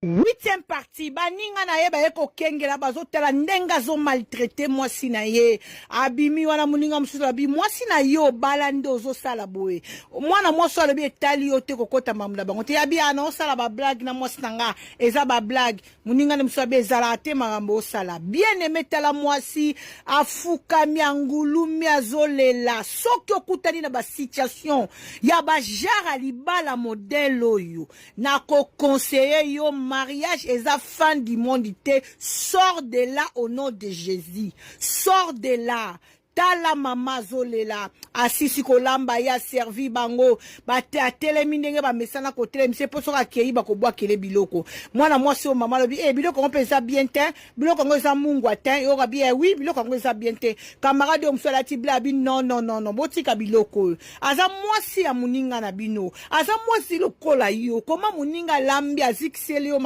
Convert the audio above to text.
Huitième partie, baninga na ye baye kokengela, bazotala ndenge azomaltraiter mwasi na ye. Abimi wana, moninga mosusu alobi: "Mwasi na ye obala nde ozosala boye?" Mwana mwasi alobi: "Etali yo te, kokota mambo na bango te." Abi: "Ana osala bablagues na mwasi na nga, eza bablagues." Moninga na mosusu abi: "Ezalaka te makambo osala." Bien aimé, tala mwasi afukami, angulumi, azolela. Soki okutani na basituation ya bagenre ya libala modèle oyo, nakoconseiller yo: mariage eza fin du monde te. Sors de là au nom de Jésus, sors de là. Tala mama azolela, asisi kolamba, ye aservi bango, bate atelemi ndenge bamesana kotelemisa, mpo soki akei bakobwakele biloko. Mwana mwasi oyo, mama alobi: "E, biloko yango mpe eza bien te, biloko yango eza mungwa te." Yoka bi: "E, oui, biloko yango eza bien te." Camarade oyo mosu alati bla abi: "Non, non, non, non, botika biloko oyo. Aza mwasi ya moninga na bino, aza mwasi lokola yo. Koma moninga alambi, azikiseli yo."